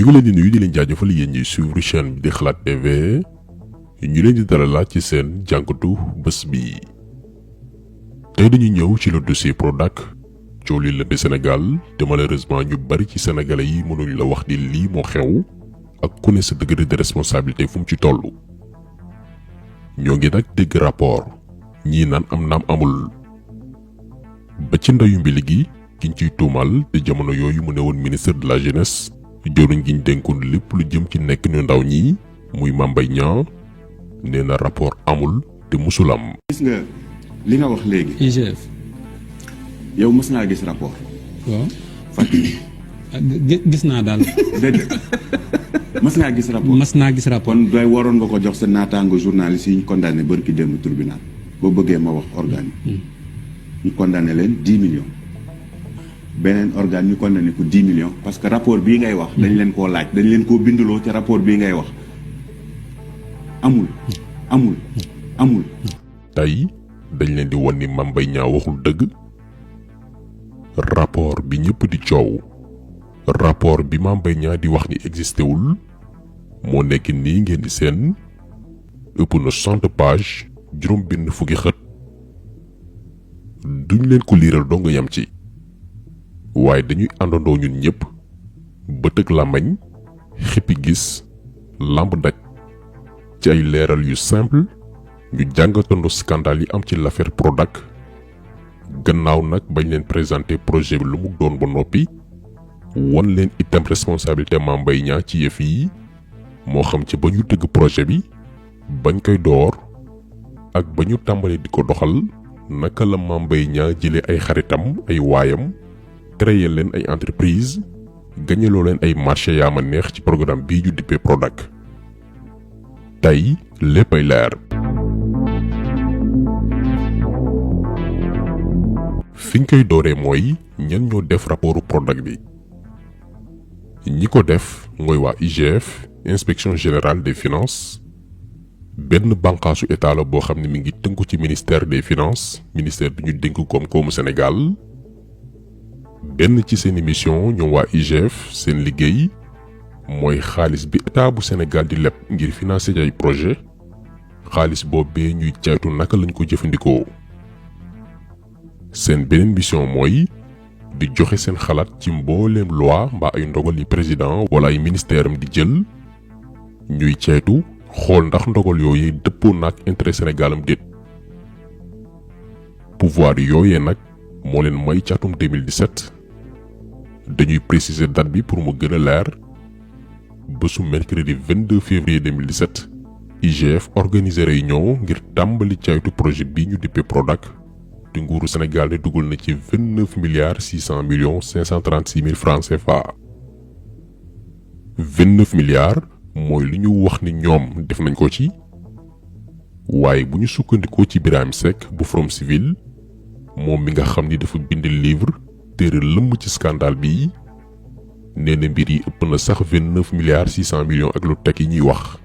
ngi leen di nuyu di leen jaajëfal yéen ñuy suivre chaîne bi di Xalaat TV ñu leen di dalalaat ci seen jànkatu bés bi. tey dañu ñëw ci le dossier Prodac coow li lëmbe Sénégal te malheureusement ñu bari ci sénégalais yi mënuñ la wax ni lii moo xew ak ku ne sa degré de responsabilité fu mu ci toll. ñoo ngi nag dégg rapport ñii naan am naam amul ba ci ndayu mbili gi kiñ ciy tuumal te jamono yooyu mu ne woon ministre de la jeunesse jëwriñ gi ñu dénkoon lépp lu jëm ci nekk ñu ndaw ñi muy Mame Mbaye Niang nee na rapport amul te musul am. gis nga li nga wax léegi. IGF. yow mës ngaa gis rapport. waaw. Fatick. gis naa daal. déedéet mës ngaa gis rapport. mas naa gis rapport. kon doy waroon nga ko jox sa naataango journaliste yi ñu condamné bërki démb tribunal boo bëggee ma wax organe yi. ñu condamné leen 10 millions. beneen organe ñu condamné ko 10 millions parce que rapport bii ngay wax. dañ leen koo laaj dañ leen koo binduloo ci rapport bii ngay wax amul. tey dañ leen di wan ni Mame Mbaye Niang waxul dëgg. rapport bi ñëpp di coow. rapport bi Mame Mbaye Niang di wax ni existé wul moo nekk nii ngeen di seen ëpp na 60 pages juróom benn fukki xët. duñ leen ko liiral doo nga yam ci. waaye dañuy àndandoo ñun ñëpp bët ak làmbañ xippi gis lamb daj ci ay leeral yu simple ñu jàngatandoo scandale yi am ci l'affaire Prodac gannaaw nag bañ leen présenter projet bi lu mu doon ba noppi wan leen itam responsabilité Mame Mbaye Niang ci yëf yi moo xam ci ba ñu tëgg projet bi bañ koy door ak ba ñu tàmbalee di ko doxal naka la Mame Mbaye Niang jëlee ay xaritam ay waayam créer leen ay entreprise gañeloo leen ay marché yaa ma neex ci programme bii ñu dippee Prodac tey léppay leer. fiñ koy dooree mooy ñan ñoo def rapportu Prodac bi. ñi ko def mooy waa IGF inspection générale des finances benn bànqaasu état la boo xam ne mi ngi tënku ci ministère des finances ministère bi ñu dénk koom-koomu Sénégal. benn ci seen mission ñoom waa IGF seen liggéey mooy xaalis bi état bu Sénégal di leb ngir financer ay projet xaalis boobee ñuy caytu naka lañ ko jëfandikoo. seen beneen mission mooy di joxe seen xalaat ci mbooleem loi mbaa ay ndogal yi président wala ay ministère am di jël ñuy caytu xool ndax ndogal yooyee dëppoo naag intérêt Sénégal am déet. pouvoir yooyee nag moo leen may ci atum 2017 dañuy préciser date bi pour mu gën a leer bésu mercredi 22 février 2017 IGF organisé réunion ngir tàmbali caytu projet bi ñu dippee Prodac te nguuru Sénégal ne dugal na ci 29 milliards 600 millions 536 mille francs CFA. 29 milliards mooy li ñu wax ni ñoom def nañ ko ci waaye bu ñu sukkandikoo ci Birahim Seck bu Forum Civil moom mi nga xam ni dafa bind livre téere lëmm ci scandale bi nee na mbir yi ëpp na sax 29 milliards 600 millions ak lu teg yi ñuy wax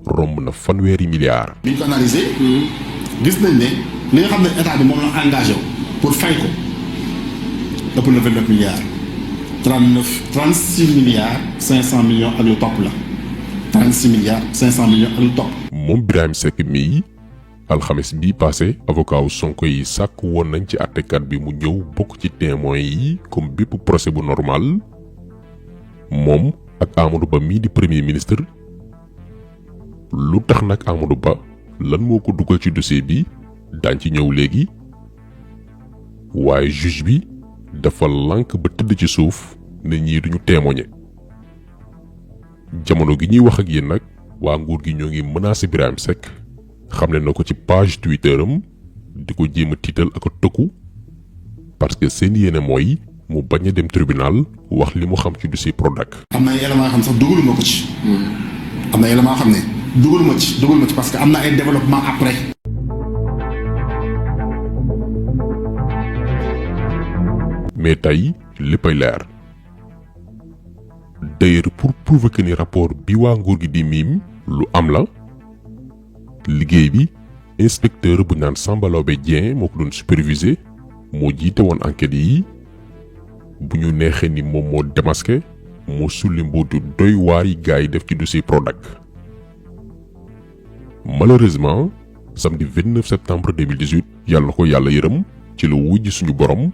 romb na fanweeri milliards. bi ñu ko analysé gis nañ ne li nga xam ne état bi moom la engagé pour fay ko ëpp na 29 milliards 36 milliards 500 millions ak lu topp la 36 milliards 500 millions ak lu topp. moom Birahim Seck mii alxames bii passé avocat wu Sonko yi sàkk woon nañ ci àttekat bi mu ñëw bokk ci témoins yi comme bépp procès bu normal moom ak Amadou Ba mii di premier ministre. lu tax nag Amadou Ba lan moo ko dugal ci dossier bi daañ ci ñëw léegi waaye juge bi dafa lànk ba tëdd ci suuf ne ñii duñu témoigner. jamono gi ñuy wax ak yéen nag waa nguur gi ñoo ngi menacé Birahim Seck xamle na ko ci page Twitter am di ko jéem a tiital ak a tëkku parce que seen yéene mooy mu bañ a dem tribunal wax li mu xam ci dossier Prodac. am na ay éléments yoo xam ne sax dugaluma ko ci. am na ay éléments yoo xam ne dugaluma ci parce que am na ay développement après. mais tey léppay leer. d'ailleurs pour prouver que ni rapport bi waa nguur gi di miim lu am la liggéey bi inspecteur bu naan Samba Laobé Dieng moo ko doon superviser moo jiite woon enquête yi bu ñu neexee ni moom moo démasqué moo sulli mbootu doy waar yi gars yi def ci dossier Prodac. Malheureusement samedi 29 septembre 2018 yàlla na ko yàlla yërëm ci la wujj suñu borom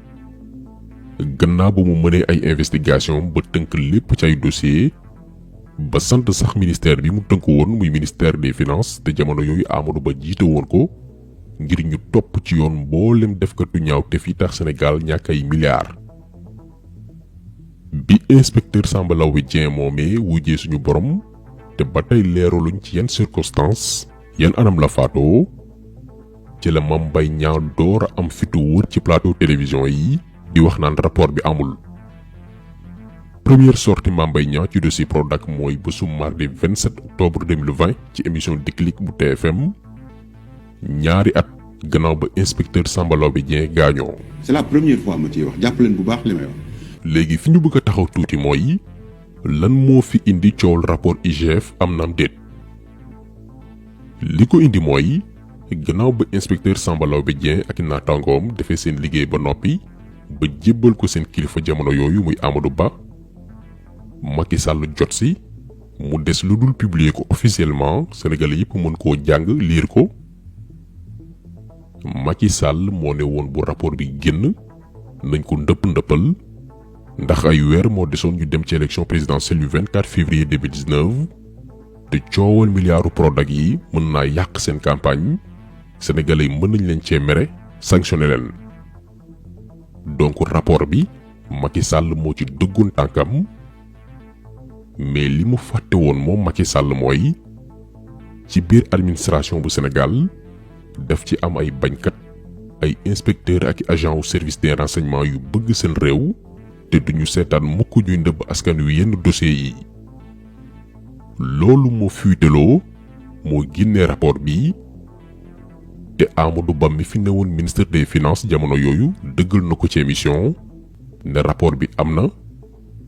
gannaaw ba mu mënee ay investigation ba tënk lépp ci ay dossier ba sant sax ministère bi mu tënk woon muy ministère des finances te jamono yooyu Amadou Ba jiite woon ko ngir ñu topp ci yoon mboolem defkatu ñaaw te fi tax Sénégal ñàkk ay milliards. bi inspecteur Samba Laobé Dieng moomee wujjee suñu borom te ba tey leeraluñ ci yenn circonstances yan anam la faatoo ci la Mame Mbaye Niang door a am fitu wër ci plateau télévision yi di wax naan rapport bi amul. Première sortie Mame Mbaye Niang ci dossier Prodac mooy bésu mardi 27 octobre 2020 ci émission Déclic bu TFM ñaari at gannaaw ba inspecteur Samba Laobé Dieng gaañoo. c'est la première fois ma ciy wax jàpp leen bu baax li may wax. léegi fi ñu bëgg a taxaw tuuti mooy lan moo fi indi coowal rapport IGF am naam déet. li ko indi mooy gannaaw ba inspecteur Samba Laobé Dieng ak naataangoom defee seen liggéey ba noppi ba jébbal ko seen kilifa jamono yooyu muy Amadou Ba Macky Sall jot si mu des lu dul publier ko officiellement Sénégalais yëpp mën koo jàng liir ko. Macky Sall moo ne woon bu rapport bi génn nañ ko ndëppal ndax ay weer moo desoon ñu dem ci élection présidentielle du 24 février 2019 te coowal milliardu Prodac yi mën naa yàq seen campagne Sénégalais yi mën nañ leen cee mere sanctionné leen. donc rapport bi Macky Sall moo ci dëggoon tànkam mais li mu fàtte woon moom Macky Sall mooy ci biir administration bu Sénégal daf ci am ay bañkat ay inspecteurs ak agents au service des renseignements yu bëgg seen réew te duñu seetaan mukk ñuy ndëbb askan wi yenn dossiers yi. loolu moo fuiteloo moo génnee rapport bi te Amadou Ba mi fi newoon ministre des finances jamono yooyu dëggal na ko ci émission ne rapport bi am na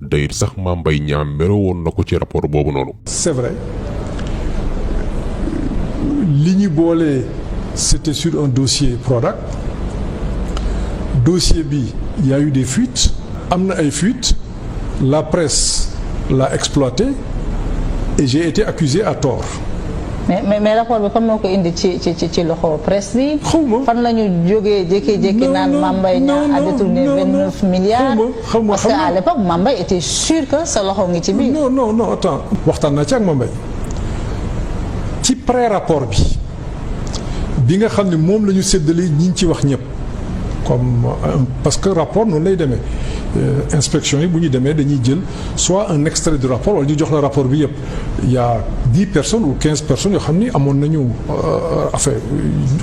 d'ailleurs sax Mame Mbaye Niang mere woon na ko ci rapport boobu noonu. c'est vrai li ñu boole c'était sur un dossier Prodac dossier bi y a eu des fuites am na ay fuites la presse l'a exploité et j'ai été accusé à tort. mais rapport bi kon moo ko indi ci loxo presse bi. xawma fan la ñu jógee jékki-jékki naan Mame Mbaye Niang a détourné 29 milliards. parce que à l'époque Mame Mbaye était sûr que sa loxo ngi ci biir. non attends waxtaan naa ci ak Mame Mbaye ci pré-rapport bi nga xam ne moom la ñu séddale ñi ci wax ñëpp comme parce que rapport noonu lay demee inspection yi bu ñu demee dañuy jël soit un extrait du rapport wala ñu jox la rapport bi yëpp il y a 10 personnes ou 15 personnes yoo xam ni amoon nañu affaire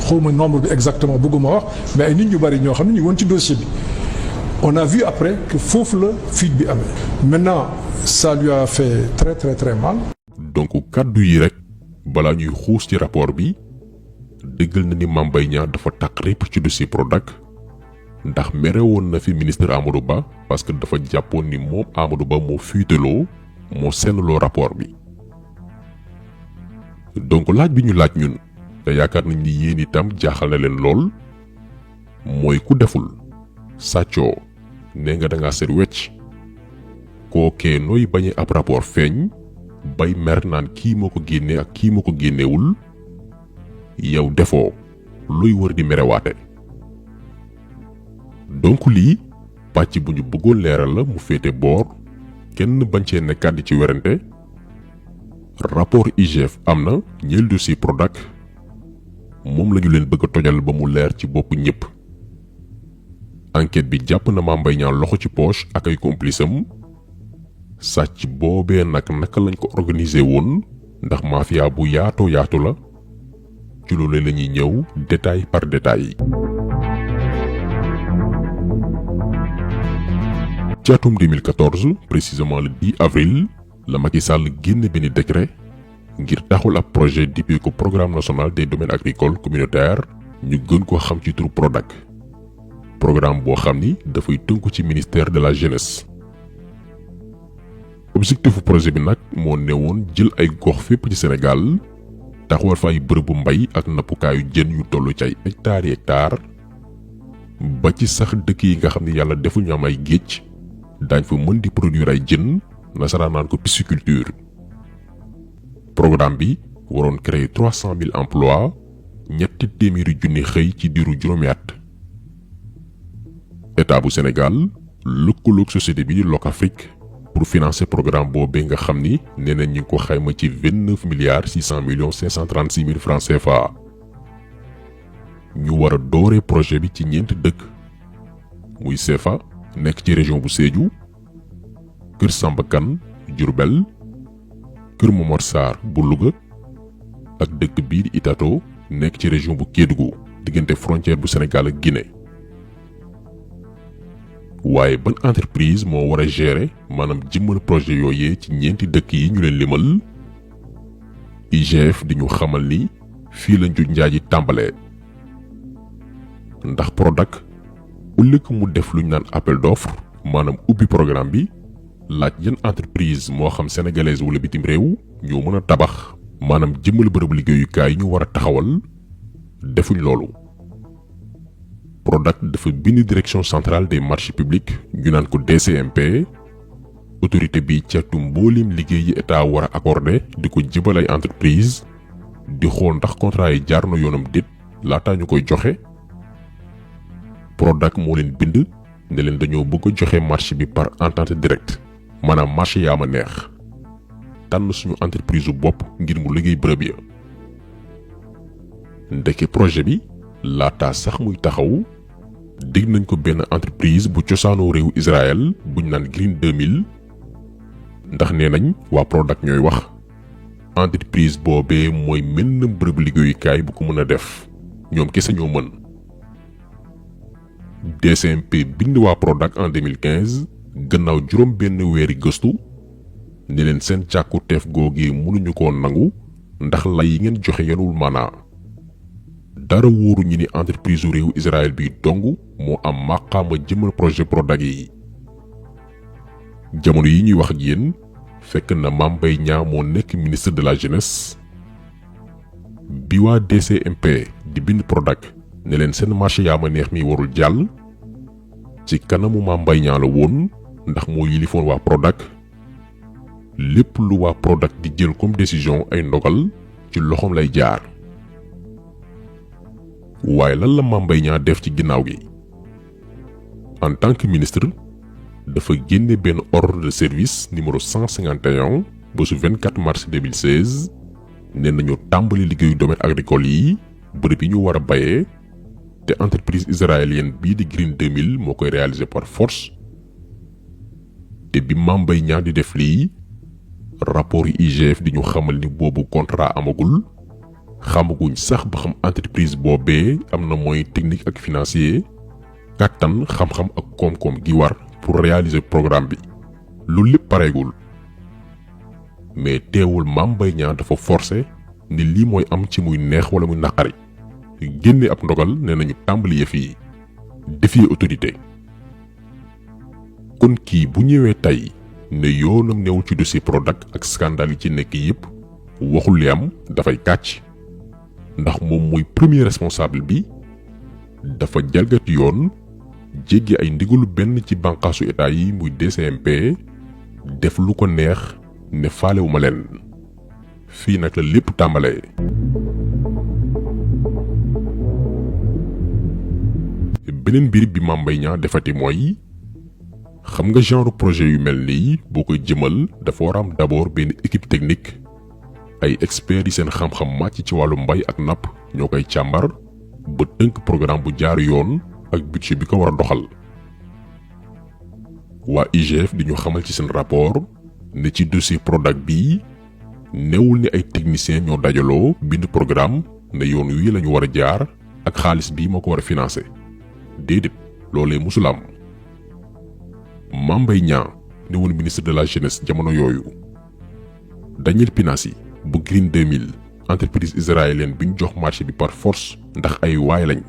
xawma nombre bi exactement bëgguma wax mais ay nit ñu bari ñoo xam ne ñu woon ci dossier bi on a vu après que foofu la fuite bi amee maintenant ça lui a fait très mal. donc kaddu yi rek balaa ñuy xuus ci rapport bi dëggal na ni Mame Mbaye Niang dafa taq répp ci dossier Prodac ndax mere woon na fi ministre Amadou Ba parce que dafa jàppoon ni moom Amadou Ba moo fuiteloo moo sennloo rapport bi. donc laaj bi ñu laaj ñun te yaakaar nañ ni yéen itam jaaxal na leen lool mooy ku deful sàccoo nee nga dangaa seet wecc kookee nooy bañee ab rapport feeñ bay mer naan kii moo ko génnee ak kii moo ko génneewul yow defoo luy wër di merewaate. donc lii pàcc bu ñu bëggoon leeral la mu féete boor kenn bañ cee nekkaat di ci werante rapport IGF am na ñeel dossier Prodac moom lañu leen bëgg a tojal ba mu leer ci bopp ñëpp. enquête bi jàpp na Mame Mbaye Niang loxo ci poche ak ay complice am sàcc boobee naka lañ ko organiser woon ndax mafia bu yaatoo yaatu la ci loolu la ñuy ñëw détail par détail. ci atum 2014 précisément le 10 avril la Macky Sall génne benn décret ngir taxul ab projet dippee ko programme national des domaines agricoles communautaires ñu gën ko xam ci turu Prodac programme boo xam ni dafay tënku ci ministère de la jeunesse. objectifu projet bi nag moo newoon jël ay gox fépp ci Sénégal taxawal fa ay bërëbu mbay ak nappukaayu jën yu toll ci ay hectares ba ci sax dëkk yi nga xam ne yàlla deful ñu am ay géej daañ fa mën di produire ay jën nasaraan naan ko pisciculture. programme bi waroon créer 300 000 emplois ñetti téeméeri junni xëy ci diiru juróomi at. état bu Sénégal lëkkaloog société bi di Locafrique pour financer programme boobee nga xam ni nee na ñu ngi ko xayma ci 29 milliards 600 millions 536 mille francs CFA. ñu war a dooree projet bi ci ñeenti dëkk muy CFA nekk ci région bu Sédhiou, Kër Samba Kane Diourbel, Kër Momar Sarr bu Louga ak dëkk bii di Itato nekk ci région bu Kédougou diggante frontière bu Sénégal ak Guinée. waaye ban entreprise moo war a gérer maanaam jëmmal projet yooyee ci ñeenti dëkk yi ñu leen limal? IGF di ñu xamal ni fii la njuuj njaaj yi tàmbalee. ndax Prodac ëllëg mu def luñ naan appel d'offre maanaam ubbi programme bi laaj yan entreprise moo xam sénégalaise wala bitim réew ñoo mën a tabax maanaam jëmmal bërëb liggéeyukaay yi ñu war a taxawal defuñ loolu. Prodac dafa bind direction centrale des marchés publics ñu naan ko DCMP autorité bi ceetu mbooleem liggéey yi état war a accordé di ko jëbal ay entreprise di xool ndax contrat yi jaar na yoonam déet laataa ñu koy joxe. Prodac moo leen bind ne leen dañoo bëgg a joxe marché bi par entente directe maanaam marché yaa ma neex tànn suñu entreprise bu bopp ngir mu liggéey bërëb ya. ndeke projet bi laataa sax muy taxaw dig nañ ko benn entreprise bu cosaanoo réew Israël buñ naan Green 2000 ndax nee nañ waa Prodac ñooy wax entreprise boobee mooy menn bërëb liggéeyukaay bu ko mën a def ñoom kese ñoo mën. DCMP bind waa Prodac en 2015 gannaaw juróom benn weeri gëstu ne leen seen càkku teef googee mënuñu koo nangu ndax lay yi ngeen joxe yanul maanaa. dara wóoru ñi ni entreprise u réew Israël bi dong moo am màqaama jëmal projet Prodac yi. jamono yi ñuy wax ak yéen fekk na Mame Mbaye Niang moo nekk ministre de la jeunesse. bi waa DCMP di bind Prodac ne leen seen marché yaa ma neex mi warul jàll ci kanamu Mame Mbaye Niang la woon ndax moo yilifoon waa Prodac. lépp lu waa Prodac di jël comme décision ay ndogal ci loxoom lay jaar. waaye lan la Mame Mbaye Niang def ci ginnaaw gi? en tant que ministre dafa génne benn ordre de service numéro 151 ba su 24 mars 2016 ne nañu tàmbali liggéeyu domaine agricole yi bërëb yi ñu war a bayee te entreprise israélienne bii di Green 2000 moo koy réaliser par force. te bi Mame Mbaye Niang di def lii rapport yi IGF di ñu xamal ni boobu contrat amagul. xamaguñ sax ba xam entreprise boobee am na moyen technique ak financier kàttan xam-xam ak koom-koom gi war pour réaliser programme bi lu lépp pareegul. mais teewul Mame Mbaye Niang dafa forcé ni lii mooy am ci muy neex wala muy naqari génne ab ndogal ne nañu tàmbali yëf yi défier autorité. kon kii bu ñëwee tey ne yoonam newul ci dossier Prodac ak scandale yi ci nekk yépp waxul li am dafay kàcc. ndax moom mooy premier responsable bi dafa jalgati yoon jéggi ay ndigalu benn ci bànqaasu état yi muy DCMP def lu ko neex ne faalewuma leen. fii nag la lépp tàmbalee. beneen mbir bi Mame Mbaye Niang defati mooy xam nga genre projet yu mel nii boo koy jëmal dafa war a am d'abord benn équipe technique. ay experts yi seen xam-xam màcc ci wàllu mbay ak napp ñoo koy càmbar ba tënk programme bu jaar yoon ak budget bi ko war a doxal. waa IGF di ñu xamal ci seen rapport ne ci dossier Prodac bii newul ni ay techniciens ñoo dajaloo bind programme ne yoon wi lañu war a jaar ak xaalis bii moo ko war a financer déedéet loolee musul am. Mame Mbaye Niang newul ministre de la jeunesse jamono yooyu. Daniel Pinassi bu Green 2000 entreprise israélienne bi ñu jox marché bi par force ndax ay waay lañ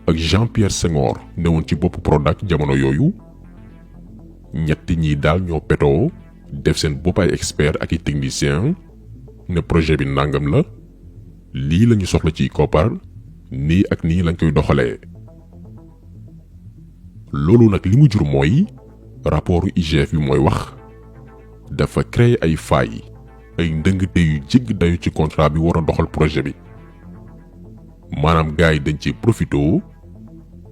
ak Jean-Pierre Senghor newoon ci bopp Prodac jamono yooyu ñetti ñi daal ñoo petoo def seen bopp ay expert ak i technicien ne projet bi nangam la lii lañu soxla ci koppar nii ak nii lañ koy doxalee. loolu nag li mu jur mooy rapportu IGF bi mooy wax dafa créer ay failles ay ndëngte yu jégg dayu ci contrat bi war a doxal projet bi maanaam gars yi dañ ci profito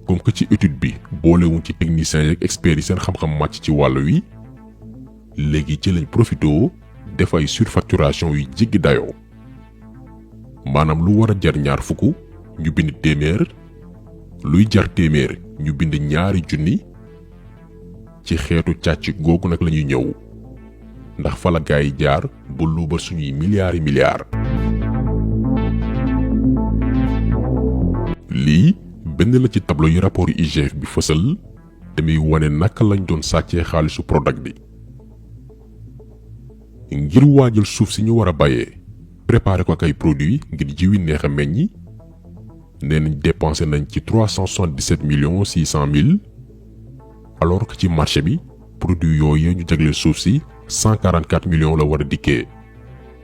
comme que ci étude bi boolewuñ ci techniciens yeeg experts yi seen xam-xam màcc ci wàll wi léegi ci lañ profito def ay surfacturation yu jéggi dayoo maanaam lu war a jar ñaar fukk ñu bind téeméer luy jar téeméer ñu bind ñaari junni ci xeetu càcc googu nag lañuy ñëw ndax fa la gaa yi jaar ba luubal suñuy milliards yi milliards. lii benn la ci tableau yi rapport IGF bi fësal te muy wane naka lañ doon sàccee xaalisu Prodac bi. ngir waajal suuf si ñu war a bayee préparer ko ak ay produits ngir jiwi neex a meññi nee nañ dépensé nañ ci 377 millions 600 mille alors que ci marché bi produit yooyu ñu jagleel suuf si 144 millions la war a dikkee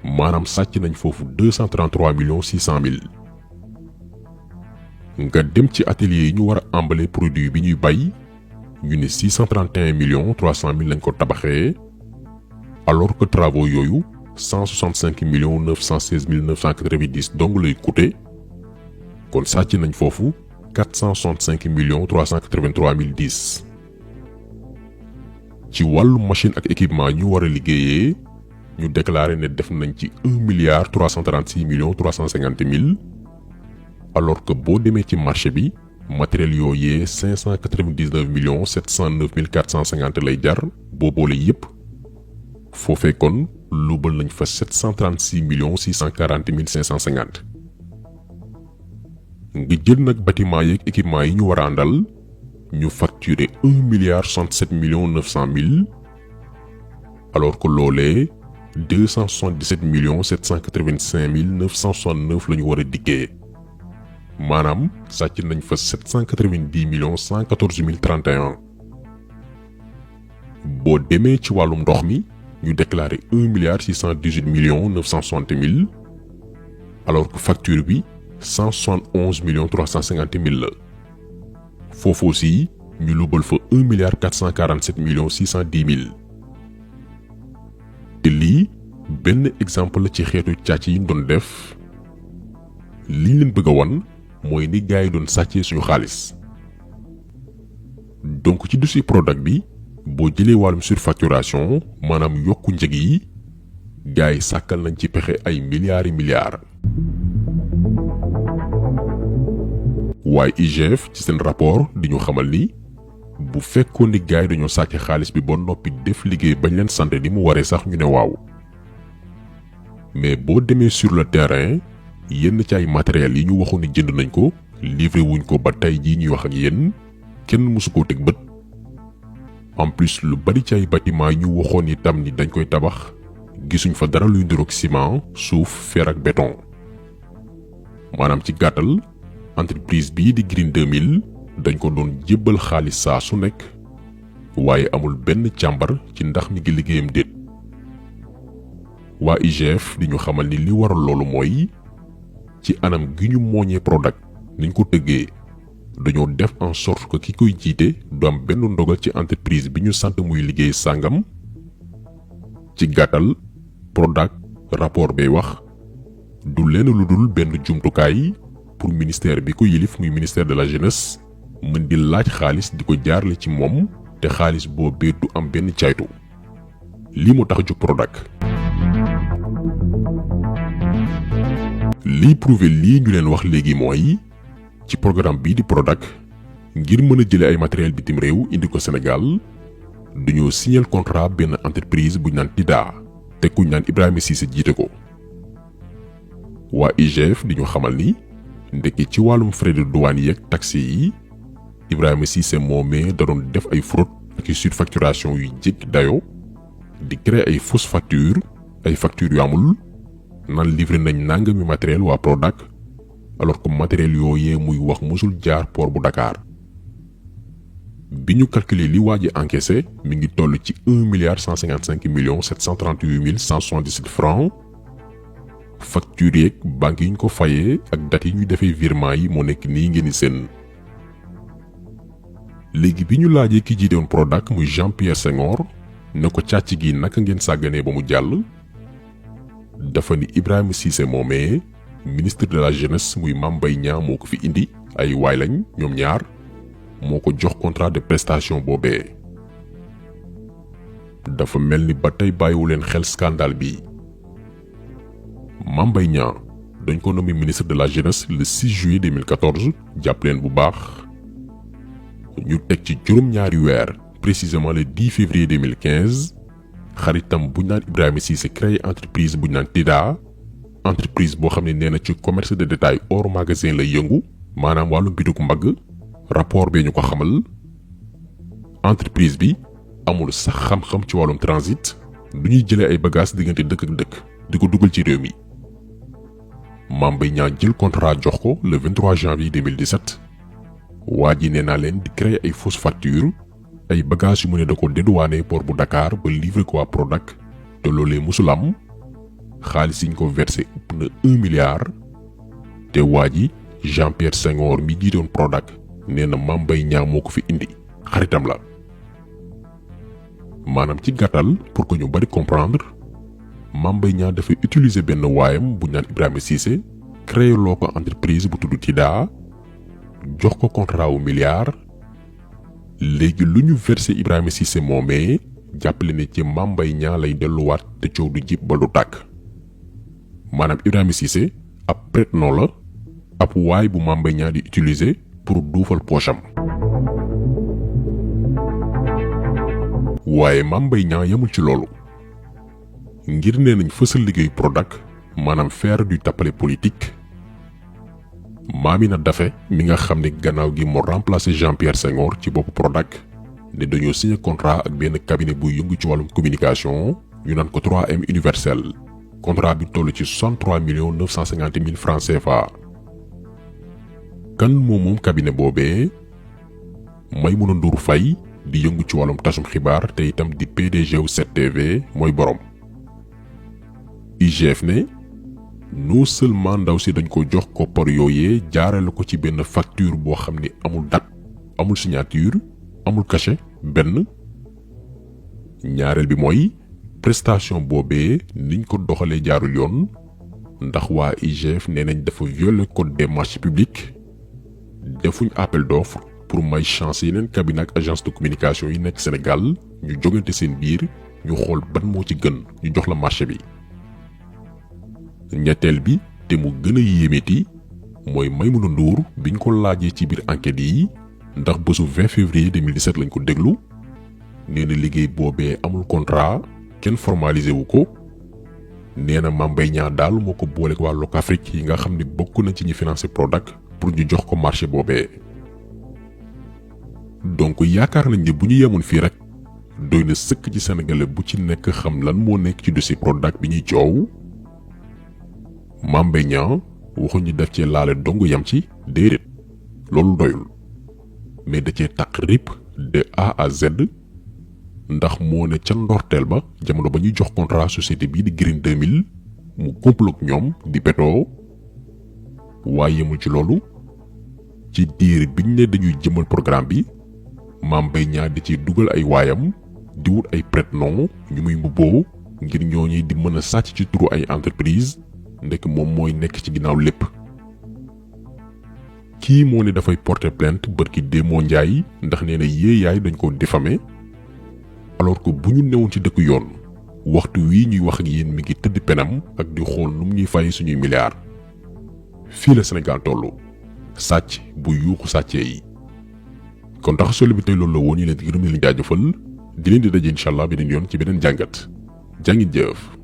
maanaam sàcc nañ foofu 233 millions 600 mille. nga dem ci atelier yi ñu war a emballer produit bi ñuy bay ñu ne 631 millions 300 mille lañ ko tabaxee alors que travaux yooyu 165 millions 916 mille 990 dong lay coûter kon sàcc nañ foofu 465 millions 383 mille 10. ci wàllu machine ak équipement ñu war a liggéeyee ñu déclaré ne def nañ ci 1 milliard 336 millions 350 mille alors que boo demee ci marché bi matériel yooyee 599 millions 709 mille 450 lay jar boo boole yépp foofee kon luubal nañ fa 736 millions 640 mille 550. nga jël nag bâtiment yeeg équipement yi ñu war a àndal ñu facturé 1 milliard 67 millions 900 mille alors que loolee 277 millions 785 mille 969 la ñu war a diggee maanaam sàcc nañ fa 790 millions 114 mille 31. boo demee ci wàllum ndox mi ñu déclaré 1 milliard 618 millions 960 mille alors que facture bi 171 millions 350 mille la. foofu aussi ñu lubal fa 1 milliard 447 millions 610 mille. te lii benn exemple la ci xeetu càcc yi ñu doon def liñ leen bëgg a wan mooy ni gars yi doon sàccee suñu xaalis. donc ci dossier Prodac bi boo jëlee wàllum surfacturation maanaam yokku njëg yi gars yi sàkkal nañ ci pexe ay milliards yi milliards. waaye IGF ci seen rapport di ñu xamal ni bu fekkoon ni gars yi dañoo sàcc xaalis bi ba noppi def liggéey bañ leen sant ni mu waree sax ñu ne waaw mais boo demee sur le terrain yenn ci ay matériels yi ñu waxoon ni jënd nañ ko livré wuñ ko ba tey jii ñuy wax ak yéen kenn mësu koo teg bët. en plus lu bari ci ay bâtiment yi ñu waxoon itam ni dañ koy tabax gisuñ fa dara luy niroog ciment suuf fer ak béton maanaam ci gàttal. entreprise bii di Green 2000 dañ ko doon jébbal xaalis saa su nekk waaye amul benn càmbar ci ndax mi ngi liggéeyam déet. waa IGF di ñu xamal ni li waral loolu mooy ci anam gi ñu mooñee Prodac niñ ko tëggee dañoo def en sorte que ki koy jiite du am benn ndogal ci entreprise bi ñu sant muy liggéey sàngam. ci gàttal Prodac rapport bay wax du lenn lu dul benn jumtukaay pour ministère bi ko yilif muy ministère de la jeunesse mën di laaj xaalis di ko jaarale ci moom te xaalis boobee du am benn caytu. lii moo tax jóg Prodac. lii prouvé lii ñu leen wax léegi mooy ci programme bii di Prodac ngir mën a jële ay matériel bitim réew indi ko Sénégal dañoo signer contrat benn entreprise bu ñu naan TIDA te ku ñu naan Ibrahima Cissé jiite ko. waa IGF di ñu xamal ni ndekki ci wàllum frais de douane yi ak taxes yi Ibrahima Cissé moomee da doon def ay fraude ak i surfacturation yu jéggi dayoo di créer ay fausses factures ay factures yu amul nan livré nañ nangami matériel waa Prodac alors que matériel yooyee muy wax musul jaar port bu Dakar. bi ñu calculer li waa ji encaissé mi ngi toll ci 1 milliard 155 millions 738 mille 177 francs. facture yeeg banque yi ñu ko fayee ak date yi ñu defee virement yi moo nekk nii ngeen di seen. léegi bi ñu laajee ki jiite woon Prodac muy Jean Pierre Senghor ne ko càcc gi naka ngeen sàgganee ba mu jàll dafa ni Ibrahima Cissé moomee ministre de la jeunesse muy Mame Mbaye Niang moo ko fi indi ay waay lañ ñoom ñaar moo ko jox contrat de prestation boobee. dafa mel ni ba tey bàyyiwu leen xel scandale bi. Mame Mbaye Niang dañ ko nommé ministre de la jeunesse le 6 juillet 2014 jàpp leen bu baax ñu teg ci juróom-ñaari weer précisément le 10 février 2015 xaritam buñ naan Ibrahima Cissé créé entreprise buñ naan Tida entreprise boo xam ne nee na ci commerce de détail hors magasin lay yëngu maanaam wàllu bituk mbagg rapport bee ñu ko xamal entreprise bi amul sax xam-xam ci wàllum transit du ñuy jëlee ay bagages diggante dëkk ak dëkk di ko dugal ci réew mi. Mame Mbaye Niang jël contrat jox ko le 23 janvier 2017 waa ji nee naa leen di créer ay fausses factures ay bagages yu mu ne da ko dédouané port bu Dakar ba livré ko waa Prodac te loolee musul am xaalis yi ñu ko versé ëpp na 1 milliard te waa ji Jean-Pierre Senghor mi jiitoon Prodac nee na Mame Mbaye Niang moo ko fi indi xaritam la. maanaam ci gàttal pour que ñu bari comprendre Mame Mbaye Niang dafay utiliser benn waayam bu ñu naan Ibrahima Cissé créé loo ko entreprise bu tudd Tida jox ko contrat wu milliard léegi lu ñu versé Ibrahima Cissé moomee jàppale ne ci Mame Mbaye Niang lay delluwaat te coow du jib ba du tàkk maanaam Ibrahima Cissé ab prête-nom la ab waay bu Mame Mbaye Niang di utiliser pour duufal poosam. waaye Mame Mbaye Niang yemul ci loolu ngir nee nañ fësal liggéeyu Prodac maanaam faire du tappale politique Mamina Daffé mi nga xam ne gannaaw gi moo remplacé Jean-Pierre Senghor ci boppu Prodac ne dañoo signé contrat ak benn cabinet buy yëngu ci wàllum communication ñu naan ko 3M universel contrat bi toll ci 63 950 000 francs CFA. kan moom cabinet boobee Maïmouna Ndour Faye di yëngu ci wàllum tasum xibaar te itam di PDG wu 7TV mooy borom. IGF ne non seulement ndaw si dañ ko jox koppar yooyee jaarale ko ci benn facture boo xam ni amul date amul signature amul cachet benn ñaareel bi mooy prestation boobee niñ ko doxalee jaarul yoon ndax waa IGF nee nañ dafa violer code des marchés publics defuñ appel d'offre pour may chance yeneen cabinet ak agence de communication yi nekk Sénégal ñu jogante seen biir ñu xool ban moo ci gën ñu jox la marché bi. ñetteel bi te mu gën a yéemeeti mooy Maïmouna Ndour biñ ko laajee ci biir enquête yi ndax bésu 20 février 2017 lañ ko déglu nee na liggéey boobee amul contrat kenn formalisé wu ko nee na Mame Mbaye Niang daal moo ko booleeg waa Locafrique yi nga xam ne bokk na ci ñi financé Prodac pour ñu jox ko marché boobee. donc yaakaar nañ ne bu ñu yemoon fii rek doy na sëkk ci sénégalais bu ci nekk xam lan moo nekk ci dossier Prodac bi ñuy coow. Mame Mbaye Niang waxuñu def cee laale dong yam ci déedéet loolu doyul mais da cee taq rip de A à Z ndax moo ne ca ndorteel ba jamono ba ñuy jox contrat société bii di Green 2000 mu complot ak ñoom di petoo waaye yemul ci loolu ci diir biñ ne dañuy jëmal programme bi Mame Mbaye Niang di ci dugal ay waayam di wut ay prête-nom ñu muy mbubboo ngir ñooñu di mën a sàcc ci turu ay entreprise ndek moom mooy nekk ci ginnaaw lépp. kii moo ne dafay porter plainte bërki Démo Njaay ndax nee na yéeyaay dañ ko diffamé alors que bu ñu newoon ci dëkk yoon waxtu wii ñuy wax ak yéen mi ngi tëdd penam ak di xool nu mu ñuy fay suñuy milliards. fii la Sénégal tollu sàcc bu yuuxu sàccee yi. kon tax solo bi tey loolu la woon ñu leen di gërëm di leen jaajëfal di leen di daje incha allah beneen yoon ci beneen jàngat jàngit jëf.